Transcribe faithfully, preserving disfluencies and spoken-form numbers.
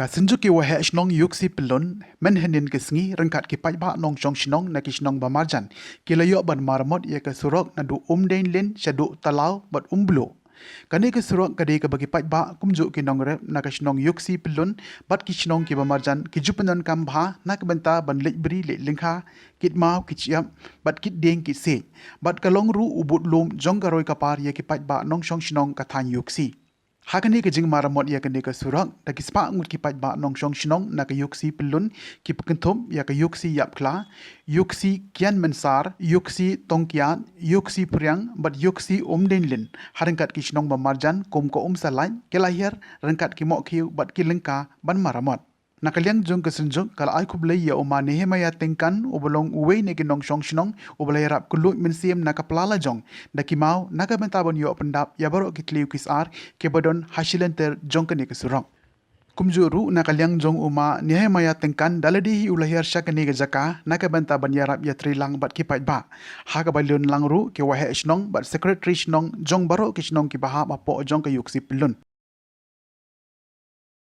Ka Synjuk ki Waheh Shnong Iooksi Pyllun mynhynnin ka sngi ryngkat ki paidbah nongshong shnong na ki shnong ba marjan ki la ïoh ban maramot ïa ka surok naduh Umdeiñlin shaduh Talaw bad Umbluh. Kane ka surok ka dei kaba ki paidbah kumjuh ki nongrep na ka shnong Iooksi Pyllun bad ki shnong kiba marjan ki ju pyndonkam bha na ka bynta ban leit bri leit lyngkha, kit maw kit shyiap bad kit dieng kit siej, bad ka long ruh u bud lum jong ka roi ka par ïa ki paidbah nongshong shnong ka thaiñ Iooksi. Ha kane ka jingmaramot ïa kane ka surok da ki spah ngut ki paidbah nongshong shnong na ka Iooksi Pyllun ki ba kynthup ïa ka Iooksi Ïapkhla, Iooksi Kianmynsar, Iooksi Tongkiat, Iooksi Phriang bad Iooksi Umdeiñlin, ha ryngkat ki shnong ba marjan kum ka Umsalait, ki la hiar ryngkat ki mohkhiew bad ki lyngka ban maramot. Na ka liang jong ka Synjuk ka la ai khublei ïa u Ma Nehemiah Tyngkan uba long uwei na ki nongshong shnong uba la ïarap kylluid mynsiem na ka pla lajong da ki maw na ka bynta ban ïoh pyndap ïa baroh ki thliew ki sar kiba don ha shilynter jong kane ka surok. Kumjuh ruh na ka liang jong u Ma Nehemiah Tyngkan da lade hi u la hiar sha kane ka jaka na ka bynta ban ïarap ïatreilang bad ki paidbah, ha kaba lyngkhuh lang ruh ki waheh shnong bad secretary shnong jong baroh ki shnong kiba hap hapoh jong ka Iooksi Pyllun.